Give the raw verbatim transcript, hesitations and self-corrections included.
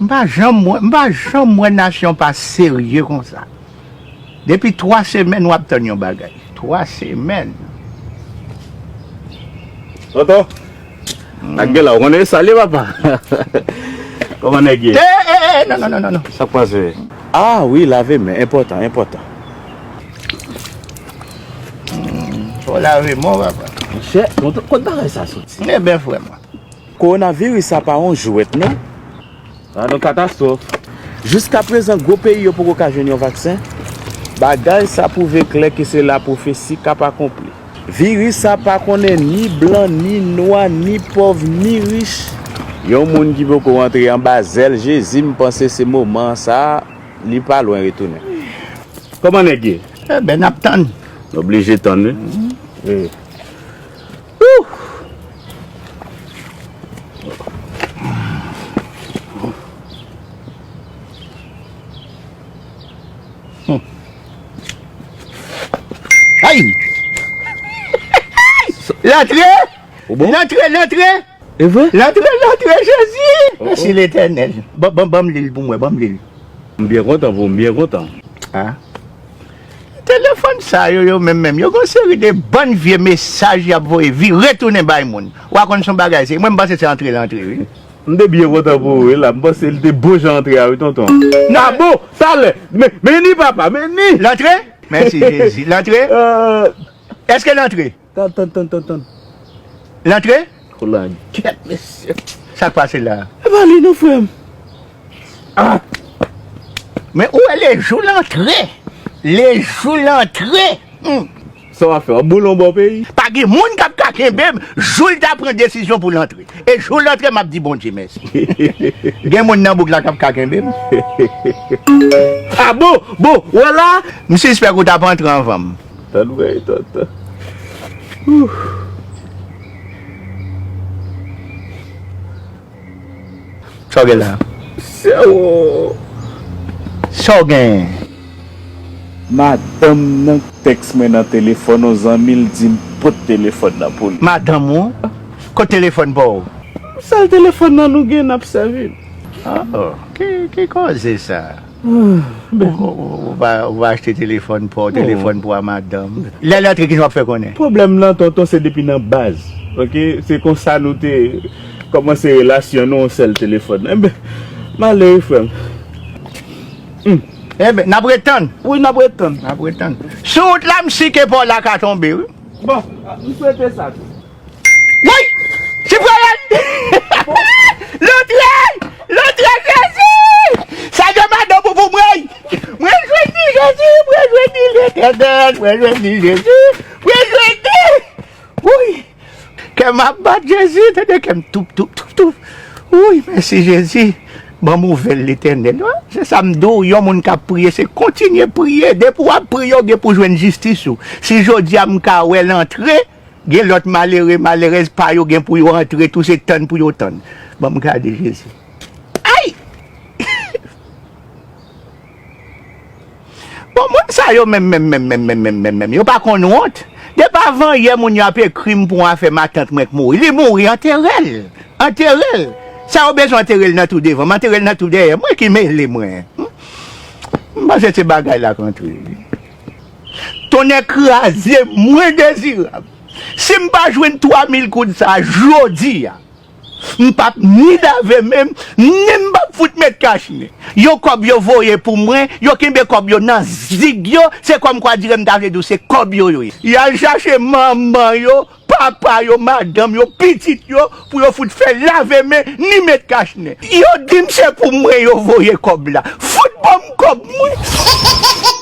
M pa janm wè, m pa janm wè nasyon pa serye konsa. Depi twa semèn w ap tann yon bagay. Twa semèn. Tonton, ak gen la, ou konnen sa li, papa. Kòman nèg ye? Eh, eh, eh, non, non, non, non, non. Sa k pase? Ah wi, lave men, enpòtan, enpòtan. Hmm, fò lave men w, papa. Monchè, tonton, kot bagay sa soti? Ebyen, frè mwen. Kowonaviris sa pa yon jwèt, non. Sa yon katastwòf. Jiskaprezan, gwo peyi yo poko ka jwenn yon vaksen. Bagay sa pwouve klè ke se la pwofesi k ap akonpli. Viris sa pa konnen ni blan, ni nwa, ni pòv, ni rich. Yon moun ki poko rantre anba zèl Jezi, m panse se moman sa a, li pa lwen retounen. Kòman nèg ye? Enben, n ap tann. Oblije tann, wi. Wi. Wouh! Hmm. Ay! Lantre! Ou bon? Lantre, lantre! E vre? Lantre, lantre, Jezi! Oh, oh. Mèsi Letènèl. Ban, ban, ban m li l pou mwen, ban m li l. M byen kontan pou ou, m byen kontan. Ah. Telefòn sa yo, yo menm menm, yo gon seri de bann vye mesaj y ap voye, vire tounen bay moun. W a konn se yon bagay, se, mwen m panse se antre l antre, wi. M te byen kontan pou ou, wi, la. M panse l te bon jan antre a, wi, tonton. Non. Ah bon, talè. Men, men ni papa, men ni. L antre? Mèsi, Jezi. L antre? Euh. Èske l antre? Tann, tann, tann, tann, tann. L antre? Kolangyèt, mesye. Sa k pase la? E pa li non, frè m. Ah! Men ou wè lejou l antre. Lejou l antre. Hmm. Sa w ap fè? W ap boule yon bò peyi? Pa gen moun k ap ka kenbe m jou l ta pran desizyon pou l antre. E jou l antre, m ap di Bondye mèsi. Gen moun nan bouk la k ap ka kenbe m? Ah bon? Bon, wè la? M sispèk ou t ap antre anvan m. Tann wè, tann, tann. Ouh. Sa w gen la? Sa w gen? Madanm nan tèks mwen nan telefòn, yon zanmi l di m pot telefòn nan pou li. Madanm ou? Kot telefòn pa w? Sèl telefòn nan nou gen, n ap sèvi l. Ah, oh, ki, ki koze sa? Ah, ben. Ou, ou, ou, ou va, ou va achte telefòn pa w, telefòn pou a madanm. Lè l antre, kisa w ap fè konnen? Pwoblèm nan, tonton, se depi nan baz. Oke? Se konsa nou te kòmanse relasyon nou, yon sèl telefòn. Enben, m ale wi, frè m. Hmm. Enben, n ap ret tann. Wi, n ap ret tann. N ap ret tann. Sou wout la, m si ke pa w la ka tonbe, wi. Bon, m swete sa tou. Woy! Sipwayèl! Lantre! Lantre, Jezi! Sa gen madanm ou pou mwen! Mwen jwenn li, Jezi! Mwen jwenn li, Letènèl! Mwen jwenn li, Jezi! Mwen jwenn li! Woy! Kè m ap bat, Jezi! Tande kè m toup, toup, toup, toup! Woy, mèsi, Jezi! Ban m nouvèl, Letènèl! Wi, se sa m di w, yon moun k ap priye, se kontinye priye! Depi w ap priye, w gen pou jwenn jistis ou. Si jodi a m ka wè l antre, gen lòt malere, malerèz pa yo gen pou yo antre tou, se tann pou yo tann. Ban m gade Jezi. Ay! Bon, moun sa yo menm, menm, menm, yo pa konn wont. Depi avan yè, moun yo ap ekri m pou yon afè matant mwen k mouri. Li mouri, antere l. Antere l. Sa yo bezwen antere l nan twou devan m, antere l nan twou dèyè. Mwen ki mele mwen. Hmm? M panse se bagay la k antre. Tonnè kraze mwen, Dezirab. Si m pa jwenn twa mil goud sa a jodi a, m p ap ni lave men m, ni m p ap fout met kachnen. Yon kòb yo voye pou mwen, yo kenbe kòb yo nan zig yo, se kòmkwa dirè m ta vle di w se kòb yo yo ye. Y al chache manman yo, papa yo, madanm yo, pitit yo, pou yo fout fè lave men, ni met kachnen. Yo di m se pou mwen yo voye kòb la. Fout ban m kòb mwen.